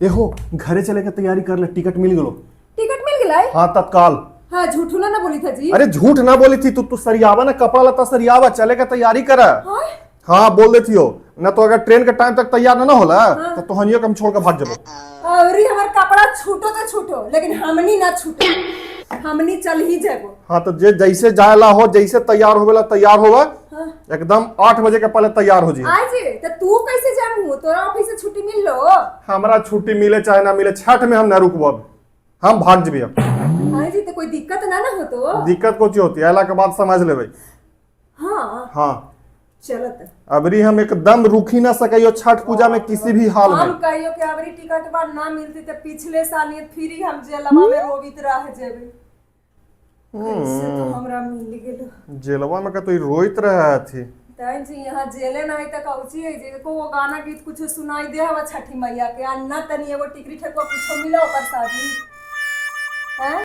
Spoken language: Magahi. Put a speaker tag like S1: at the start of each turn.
S1: एहो घरे चले के तैयारी कर ले, टिकट मिल गेलो।
S2: टिकट मिल गेलै?
S1: हाँ, तत्काल।
S2: हाँ, झूठू ना ना बोली था जी।
S1: अरे झूठ ना बोली थी तू, तू सरियावा ना कपड़ा लता सरियावा, चले के तैयारी कर।
S2: हाँ?
S1: हाँ बोल देती हो ना तो अगर ट्रेन के टाइम तक तैयार ना ना होला तो तोहनियो के हम छोड़ के भाग जबो।
S2: और हमार कपड़ा छूटो तो छूटो, लेकिन हमनी ना छूटो, हमनी चल ही जाबो।
S1: हाँ तो जे जैसे जायला हो, जैसे तैयार होवेला तैयार होवा।
S2: हाँ।
S1: एकदम 8 बजे के पहले तैयार हो जी।
S2: आज तो तू कैसे जामू, तोरा ऑफिस से छुट्टी मिल लो?
S1: हमरा छुट्टी मिले चाहे ना मिले, छठ में हम ना रुकबो, अब हम भाग जबी अब।
S2: हाँ जी, तो कोई दिक्कत ना ना हो तो?
S1: दिक्कत कोची होती है, अला के बाद समझ लेबै।
S2: हाँ।
S1: हाँ।
S2: चलत।
S1: अबरी हम एकदम रुकी ना सकइयो छठ पूजा में किसी भी हाल
S2: हम
S1: में।
S2: कहियो कि अबरी टिकट बार ना मिलती तो पिछले साल ये फिर ही हम जेलवा में रोवित रह जेबे, कैसे तो हमरा मिल गेलो।
S1: जेलवा में का तो ई रोइत रहे थी।
S2: तैं जी यहाँ जेले नहीं त कौची है जे को वो गाना गीत कुछ सुनाई दे हवा छठी मैया के, आ ना तनी एगो टिकरी ठेकुआ कुछो मिला प्रसादी हैं।